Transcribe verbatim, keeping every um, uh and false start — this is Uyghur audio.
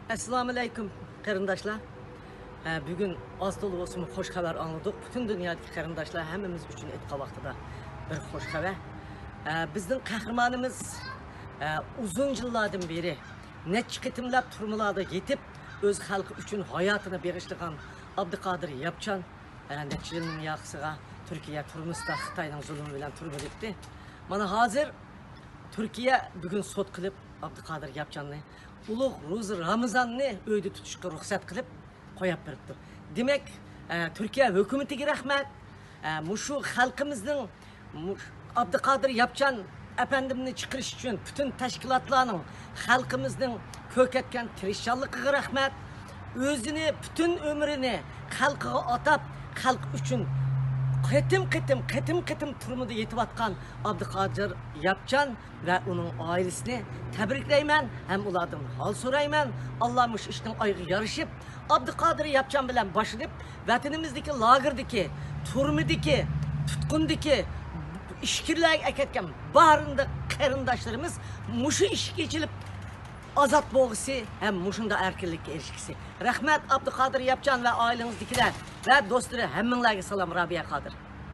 ئەسسالامۇئەلەيكۇم، قېرىنداشلار. ھە، بۈگۈن ئاز تولا بولسىمۇ خوش خەۋەر ئاڭلىدۇق. پۈتۈن دۇنيادىكى قېرىنداشلار ھەممىمىز ئۈچۈن ئېيتقان ۋاقتىدا بىر خوش خەۋەر. ھە، بىزنىڭ قەھرىمانىمىز، ھە، ئۇزۇن يىللاردىن بېرى نەچچە قېتىملاپ تۈرمىلاردا يېتىپ، ئۆز خەلقى ئۈچۈن ھاياتىنى بېغىشلىغان ئابدۇقادىر ياپچان، ھە، نەچچە يىلنىڭ ياقىسىغا تۈركىيە تۈرمىسىدە خىتاينىڭ زۇلۇمى بىلەن تۈرمىدە ئۆتتى. مانا ھازىر تۈركىيە بۈگۈن سوت قىلىپ، ئابدۇقادىر ياپچاننى ئۇلۇغ روزا رامىزاننى ئۆيدە تۇتۇشقا رۇخسەت قىلىپ قويۇپ بېرىپتۇ. دېمەك، ئە، تۈركىيە ھۆكۈمىتىگە رەھمەت. ئە، مۇشۇ خەلقىمىزنىڭ، مۇ-، ئابدۇقادىر ياپچان ئەپەندىمنى چىقىرىش ئۈچۈن پۈتۈن تەشكىلاتلارنىڭ، خەلقىمىزنىڭ كۆرسەتكەن تىرىشچانلىقىغا رەھمەت. ئۆزىنى، پۈتۈن ئۆمرىنى خەلقىگە ئاتاپ، خەلق ئۈچۈن قېتىم-قېتىم، قېتىم-قېتىم تۈرمىدە يېتىۋاتقان ئابدۇقادىر ياپچان ۋە ئۇنىڭ ئائىلىسىنى تەبرىكلەيمەن ھەم ئۇلاردىن ھال سورايمەن. ئاللا مۇشۇ ئىشنىڭ ئايىغىغا يارىشىپ، ئابدۇقادىر ياپچان بىلەن باشلىنىپ، ۋەتىنىمىزدىكى لاگېردىكى، تۈرمىدىكى، تۇتقۇندىكى، ئىچكىرىلەرگە ئەكەتكەن بارلىق قېرىنداشلىرىمىز مۇشۇ ئىشىك ئېچىلىپ ئازاد بولغۇسى ھەم مۇشۇنداق ئەركىنلىككە ئېرىشكۈسى. رەھمەت، ئابدۇقادىر ياپچان ۋە ئائىلىڭىزدىكىلەر ۋە دوستلىرى، ھەممىڭلارغا سالام، رابىيە قادىر.